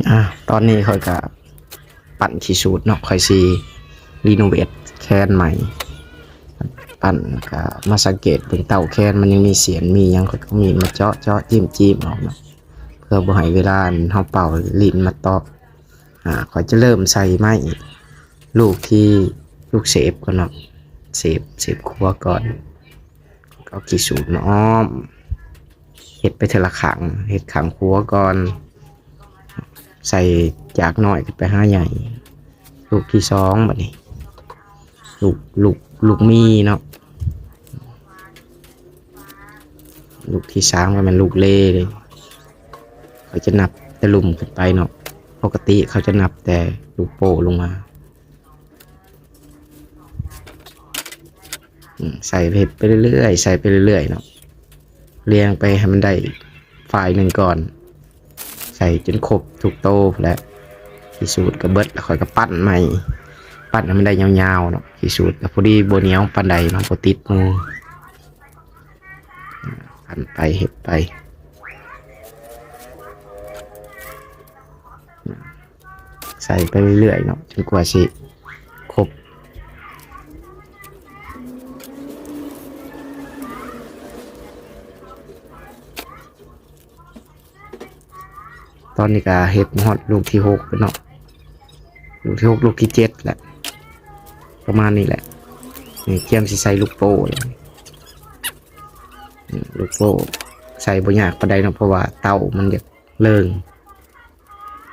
ອາ ຕອນນີ້ຂ້ອຍກະ ປັ້ນຂີ້ສູດເນາະ, ຂ້ອຍຊິຣີໂນເວດແຄນໃໝ່. ປັ້ນແລ້ວກະມາສັງເກດເບິ່ງເຕົ້າແຄນ ມັນຍັງມີສຽນມີຫຍັງ, ຂ້ອຍກໍມີດມາເຈາະໆ ຈີ້ມໆ ອອກເນາະ ເພື່ອບໍ່ໃຫ້ເວລາອັນເຮົາເປົ່າ ລີ້ນມາຕອກ. ອາ ຂ້ອຍຈະເລີ່ມໃສ່ໄມ້ລູກທີ່ ລູກເສບກ່ອນເນາະ, ເສບ ເສບຄົວກ່ອນ. ເອົາຂີ້ສູດມາອ້ອມ ເຮັດໄປເທື່ອລະຂ້າງ, ເຮັດຂ້າງຄົວກ່ອນ, ໃສ່ຈາກນ້ອຍຂຶ້ນໄປຫາໃຫຍ່. ລູກທີສອງ ບັດນີ້ ລູກ ລູກ ລູກມີເນາະ, ລູກທີສາມກໍແມ່ນລູກເລເດ້. ເຂົາຈະນັບແຕ່ລຸ່ມຂຶ້ນໄປເນາະ, ປົກກະຕິເຂົາຈະນັບແຕ່ລູກໂປ້ລົງມາ. ອືມ ໃສ່ເຮັດໄປເລື້ອຍໆ ໃສ່ໄປເລື້ອຍໆເນາະ, ລຽງໄປໃຫ້ມັນໄດ້ຝ່າຍໜຶ່ງກ່ອນ, ໃສ່ຈົນຄົບທຸກໂຕພຸ້ນແຫຼະ. ຂີ້ສູດກໍເບິດ ແລ້ວຂ້ອຍກໍປັ້ນໃໝ່, ປັ້ນໃຫ້ມັນໄດ້ຍາວໆເນາະ. ຂີ້ສູດກໍພໍດີ ບໍ່ໜຽວປານໃດເນາະ, ບໍ່ຕິດມື. ອາ ປັ້ນໄປ ເຮັດໄປ. ໃສ່ໄປເລື້ອຍໆເນາະ ຈົນກວ່າຊິຄົບ. ຕອນນີ້ກໍເຮັດມາຮອດລູກທີຫົກແລ້ວເນາະ, ລູກທີຫົກ ລູກທີເຈັດແຫຼະ ປະມານນີ້ແຫຼະ. ນີ້ກຽມຊິໃສ່ລູກໂປ້ແລ້ວ. ອືມ ລູກໂປ້ໃສ່ບໍ່ຍາກປານໃດເນາະ ເພາະວ່າເຕົ້າມັນຢາກເລີງ.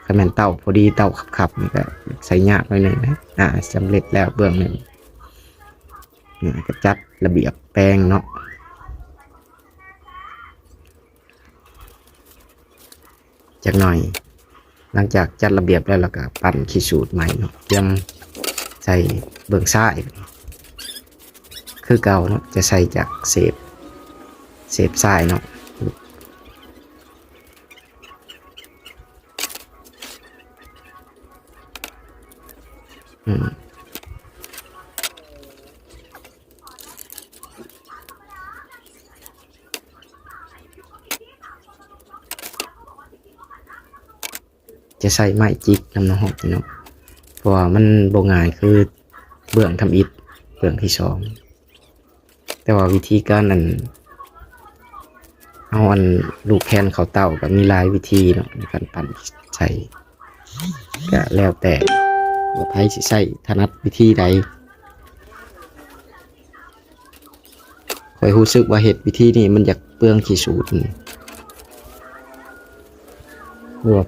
ຄັນແມ່ນເຕົ້າພໍດີ ເຕົ້າຂັບໆ ນີ້ກໍໃສ່ຍາກໜ້ອຍໜຶ່ງນະ. ອາ ສຳເລັດແລ້ວເບື້ອງໜຶ່ງ. ອາ ກໍຈັດລະບຽບແປງເນາະ ຈັກໜ້ອຍ. ຫຼັງຈາກຈັດລະບຽບແລ້ວ ແລ້ວກໍປັ້ນຂີ້ສູດໃໝ່ເນາະ, ກຽມໃສ່ເບື້ອງຊ້າຍຄືເກົ່າເນາະ, ຈະໃສ່ຈາກເສບ ເສບຊ້າຍເນາະ. ອືມ ຈະໃຊ້ໄມ້ຈິກນຳເນາະ ເຮົາເນາະ ເພາະວ່າມັນບໍ່ງ່າຍຄືເບື້ອງທຳອິດ ເບື້ອງທີສອງ. ແຕ່ວ່າວິທີການອັນ ເອົາອັນລູກແຄນເຂົ້າເຕົ້າກໍມີຫຼາຍວິທີເນາະ ໃນການປັ້ນໃສ່ ກໍແລ້ວແຕ່ວ່າໃຜຊິໃຊ້ຖະໜັດວິທີໃດ. ຂ້ອຍຮູ້ສຶກວ່າເຮັດວິທີນີ້ມັນຢາກເປືອງຂີ້ສູດ